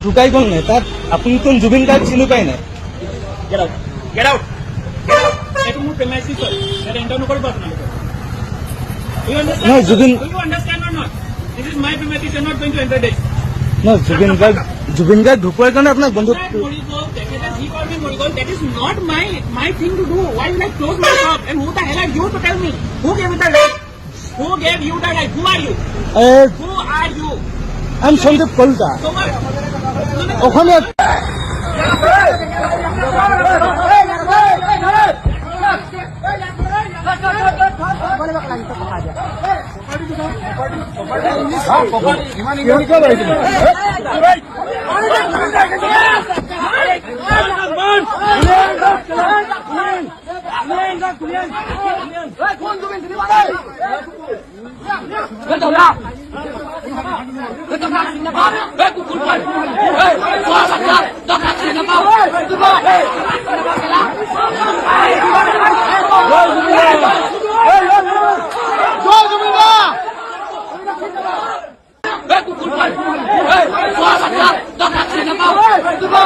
ঢুকাই গ'ল নাই তাত আপুনি কোন জুবিন গাৰ্গ চিনি পাই নাই? Get out. Get out. এইটো মোৰ প্ৰেমাইচিছ হয়, ইয়াত এণ্টাৰ নকৰিব আপোনালোকে। You understand? No, Zubin- Do you understand or not? This is my premises, you're not going to enter this. নহয়, জুবিন গাৰ্গ ঢুকোৱাৰ কাৰণে আপোনাক বন্ধ মৰি গ'ল তেখেতে, যি কাৰণে মৰি গ'ল, that is not my thing to do. Why will I close my shop? And who the hell are you to tell me? Who gave you the right? Who gave you the right? Who are you? Who are you? I am Sandeep Kalita. So what? Asamiya.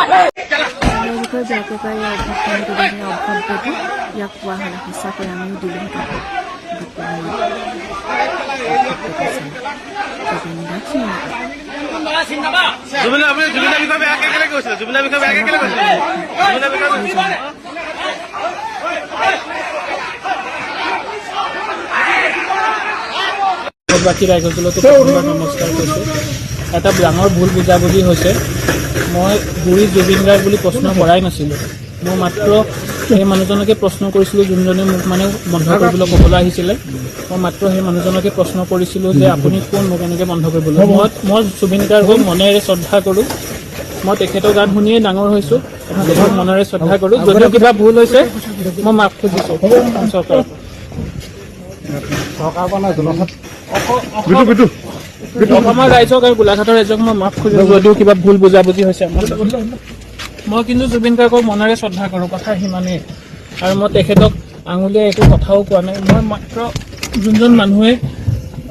তেওঁলোকৰ বেয়া প্ৰকাৰে অভদ্ৰামি, অভদ্ৰটো ইয়াক কোৱা হ'লে সঁচাকৈ আমিও দিলোহেঁতেন। জুবিন দাক চিনি নাপায়। জুবিন, আপুনি জুবিনৰ বিষয়ে বেয়াকে কেলে কৈছিলে? জুবিনৰ বিষয়ে বেয়াকে কেলে কৈছিলে? জুবিনৰ বিষয়ে বাকী ৰাইজসকলকো প্ৰথমবাৰ নমস্কাৰ কৈছোঁ। এটা ডাঙৰ ভুল বুজাবুজি হৈছে। মই বুঢ়ী জুবিন গাৰ্গ বুলি প্ৰশ্ন কৰাই নাছিলোঁ। মই মাত্ৰ সেই মানুহজনকে প্ৰশ্ন কৰিছিলোঁ যোনজনে মোক মানে বন্ধ কৰিবলৈ ক'বলৈ আহিছিলে। মই মাত্ৰ সেই মানুহজনকে প্ৰশ্ন কৰিছিলোঁ যে আপুনি কোন, মোক এনেকৈ বন্ধ কৰিবলৈ। মই জুবিন গাৰ্গক মনেৰে শ্ৰদ্ধা কৰোঁ। মই তেখেতৰ গান শুনিয়েই ডাঙৰ হৈছোঁ। তেখেতক মনেৰে শ্ৰদ্ধা কৰোঁ। যদিও কিবা ভুল হৈছে, মই মাফ খুজিছোঁ চৰকাৰক। অসমৰ ৰাইজক আৰু গোলাঘাটৰ ৰাইজক মই মাফ খুজিছোঁ, যদিও কিবা ভুল বুজাবুজি হৈছে আমাৰ। মই কিন্তু জুবিন গাৰ্গক মনেৰে শ্ৰদ্ধা কৰোঁ, কথা সিমানেই। আৰু মই তেখেতক আঙুলিয়াই একো কথাও কোৱা নাই। মই মাত্ৰ যোনজন মানুহে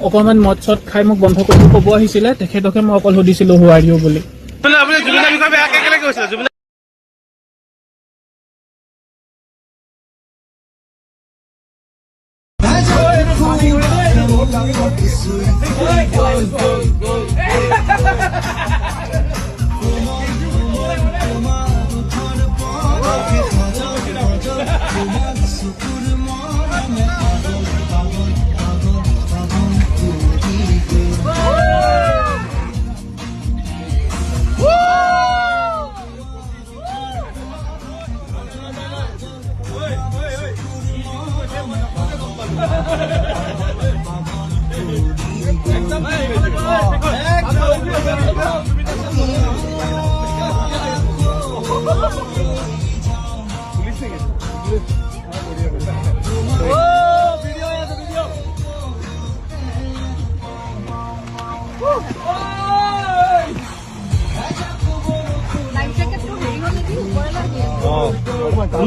অকণমান মদ চদ খাই মোক বন্ধ কৰিব ক'ব আহিছিলে, তেখেতকে মই অকল সুধিছিলোঁ "Who are you" বুলি। আপুনি জুবিনৰ বিষয়ে বেয়াকে কেলে কৈছিলে? জুবিন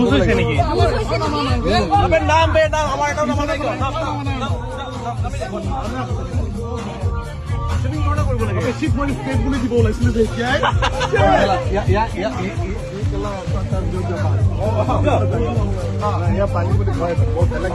লুজ হৈছে নেকি? পানী বুলি কয়, বৰ বেলেগ।